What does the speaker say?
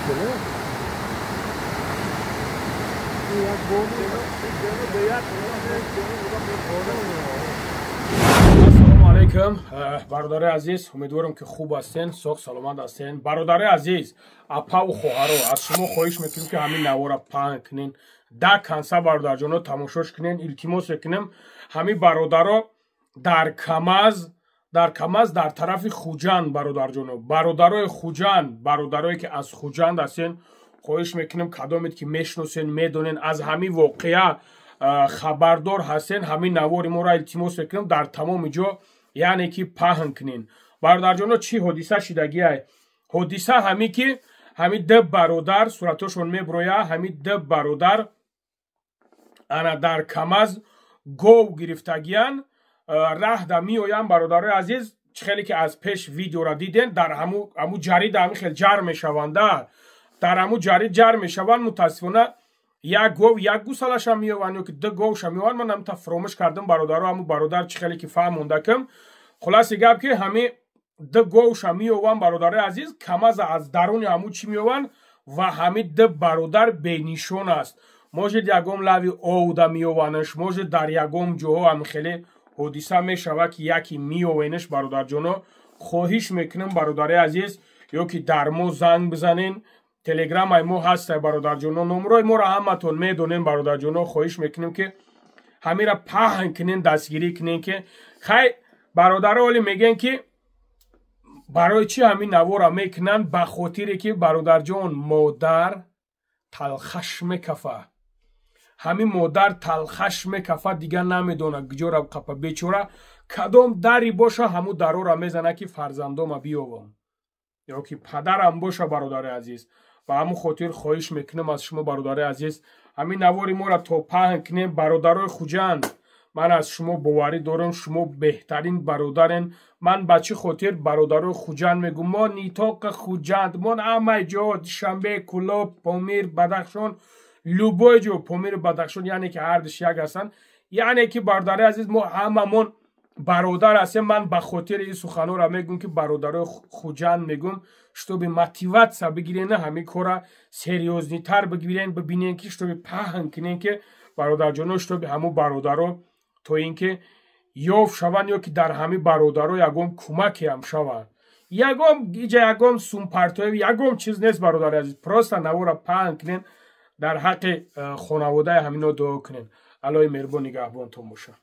Ассалому алайкум, бародари азиз, умедворам, ки хуб ҳастен, соғ саломат ҳастен. Бародари азиз, апаву хоҳаро, аз шумо хоҳиш мекунем, ки ҳамин навора паҳн кунен, до конца, бародарҷоно, тамошош кунен. Илтимос мекунем, ҳамин бародаро дар Камаз дар тарафи Хуҷанд, бародарҷоно, бародарои Хуҷанд, бародарое ки аз Хуҷанд ҳастен, хоҳиш мекунем, кадомед ки мешиносен, медонен, аз ҳамин воқеа хабардор ҳастен, ҳамин навори моро, илтимос мекунем, дар тамоми ҷо, яъне ки, паҳн кунен. Бародарҷоно, чӣ ҳодиса шидагиай? Ҳодиса ҳамин ки ҳамин ду бародар, суратҳошон меброя, ҳамин ду бародар ана дар Камаз гов гирифтагиян, раҳда меоянд. Бародарои азиз, чӣ хеле ки аз пеш видеора диден, дар ҳаму ҷарида ҳамин хел ҷар мешаванда, дар ҳаму ҷарид ҷар мешаванд. Мутаассифона, як гов, як гусалаша меованд ё ки ду говша меованд, ман ҳамта фуромӯш кардам, бародаро. Ҳаму бародар чӣ хеле ки фаҳмондакам, хулоси гап, ки ҳами ду говша меованд, бародарои азиз, Камаза аз даруни ҳаму чӣ меованд ва ҳами ду бародар бенишон аст. Может, ягон лави овда меованаш, может, дар ягон ҷоҳо ҳами хеле ҳодиса мешавад, ки яке меовенаш. Бародарҷоно, хоҳиш мекунам, бародари азиз, ё ки дар мо занг бизанен, телеграмаи мо ҳастай, бародарҷоно, номрои моро ҳаматон медонем. Бародарҷоно, хоҳиш мекунем, ки ҳамира паҳн кунен, дастгирӣ кунен, ки хай, бародаро, оли мегӯен, ки барои чӣ ҳамин навора мекунанд? Ба хотире ки, бародарҷон, модар талхаш мекафа, ҳамин модар талхаш мекафа, дигар намедона куҷора қапа. Бечора, кадом дари боша, ҳамун дарора мезана, ки фарзандома биёвам ё ки падарам боша. Бародари азиз, ба ҳамун хотир хоҳиш мекунам аз шумо, бародари азиз, ҳамин навори моро то паҳн кунем. Бародарои Хуҷанд, ман аз шумо боварӣ дорам, шумо беҳтарин бародарен. Ман ба чӣ хотир бародарои Хуҷанд мегӯм? Мо не только Хуҷанд, мо ҳамаи ҷо, Душанбе, Кӯлоб, Помир, Бадахшон, любой ҷо, Помиру Бадахшон, яъне ки ҳардуш як ҳастанд, яъне ки, бародари азиз, мо ҳамамон бародар ҳастем. Ман ба хотири ин суханҳоро мегӯм, ки бародарои Хуҷанд мегӯм, чтобы мотивация бигирен, ҳамин кора серьёзный тар бигирен, бибинен, ки чтобы паҳн кунен, ки, бародарҷоно, чтобы ҳамун бародаро то ин ки ёфт шаванд ё ки дар ҳамин бародаро ягон кӯмакеам шаванд. Ягон иҷа ягон сумпартоев, ягон чиз нест, бародари азиз, просто навора паҳн кунен, дар ҳаққи хонаводаи ҳамино дуо кунен. Аллоҳи меҳрубон нигаҳбонтон бошад.